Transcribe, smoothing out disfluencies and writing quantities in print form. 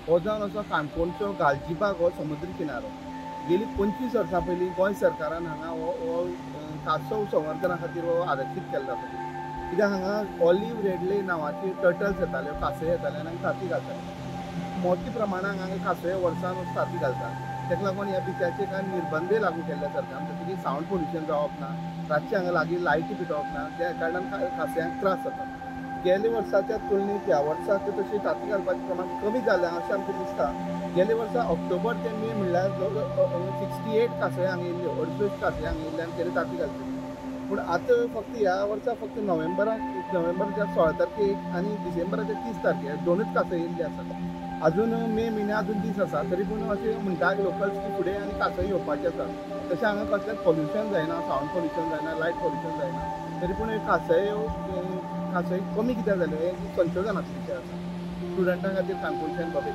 हो जावन आसा काणकोणचो गालजीबाग हो समुद्र किनारो. गेली 25 वर्सां पयलीं गोंय सरकारान हांगा हो कासव संवर्धना खातीर हो आरक्षीत केल्लो आसा. कित्याक हांगा ऑलिव्ह रेडले नांवाची टर्टल्स येताल्यो, कासय येताले आनी तांती घालताले. मोठ्या प्रमाणान हांगा कासय वर्सान तांती घालतात. ताका लागून ह्या बिचाचेर कांय निर्बंधय लागू केल्ले सरकारान, जशें की सावंड पोल्युशन जावप ना, रातचें हांगा लागीं लायटी पेटोवप ना, त्या कारणान कासयांक त्रास जाता. गेल्या वर्साच्या तुलनेत ह्या वर्साक तशी तांती घालपाचें प्रमाण कमी जालां अशें आमकां दिसता. गेल्या वर्सा ऑक्टोबर ते मे म्हणल्यार 68 कासय हांगा येयल्ल्यो, 68 कासय हांगा येयल्ले आनी तेणी तांती घालच्यो. पूण आतां फक्त ह्या वर्सा फक्त नोव्हेंबराच्या 16 तारखेक आनी डिसेंबराच्या 30 तारखेक 2च कासय येयल्ली आसात. अजून मे म्हयन्या अजून दीस आसा, तरी पूण अशें म्हणटा लोकल्स की फुडें आनी कासय येवपाचे आसा. तशें हांगा कसलेंच पोल्युशन जायना, सावंड पोल्युशन जायना, लायट पोल्युशन जायना, तरी पूण कासय कासय कमी कित्याक जाल्यो हें संशोधनाचो विशय आसा. स्टुडंटां खातीर काणकोणच्यान बाबेक.